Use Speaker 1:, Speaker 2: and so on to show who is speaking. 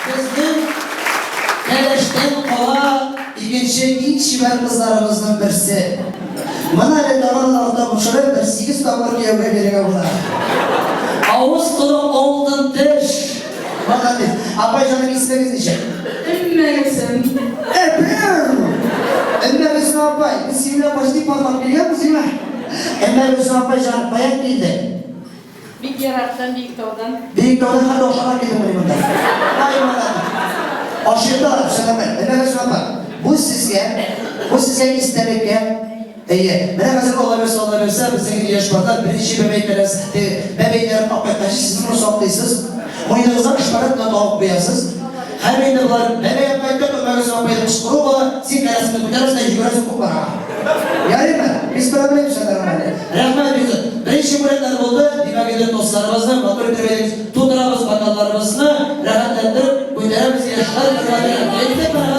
Speaker 1: Безнең кәләштән кала икенче иң чибәр кызларыбызның берсе. Моны әле тагын да арта кушырып, бер сигез тапкыр кияүгә бирергә була.
Speaker 2: Авыз тулы алтын теш.
Speaker 1: Молодец. Апай җаным, исемегез ничек?
Speaker 2: Өммәгөлсем.
Speaker 1: Әпәү! Өммәгөлсем апай, без синең белән почти парлап килгәнбез, димә? Өммәгөлсем апай җаным, каян килдең?
Speaker 3: Бик ерактан, Биектаудан.
Speaker 1: Биектаудан хәтта ашарга килдеңмени монда? Ай, молодец. Ашыйдылар, все нормально. Өммәгөлсем апа, бу сезгә, бу сезгә истәлеккә. Әйе, менә хәзер Алла бирсә, Алла бирсә, безнең яшь парлар беренче бәбәй кәләс, бәбәйләрен алып кайткач, сез моны саклыйсыз, муеныгызга шпагат белән тагып куясыз. Һәм инде болар бәбәй алып кайтты, Өммәгөлсем апайның кычкыруы була, син кәләсеңне күтәрәсең дә йөгерәсең Кукмарага. Ярыймы? Без проблем все нормально.
Speaker 2: Рәхмәт бик зур. Беренче бүләкләр булды, димәк инде тостларыбызны матур итеп әйдәгез, тутырабыз бокалларыбызны, рәхәтләндереп күтәрәбез яшьләр хөрмәтенә. Әйттек менә.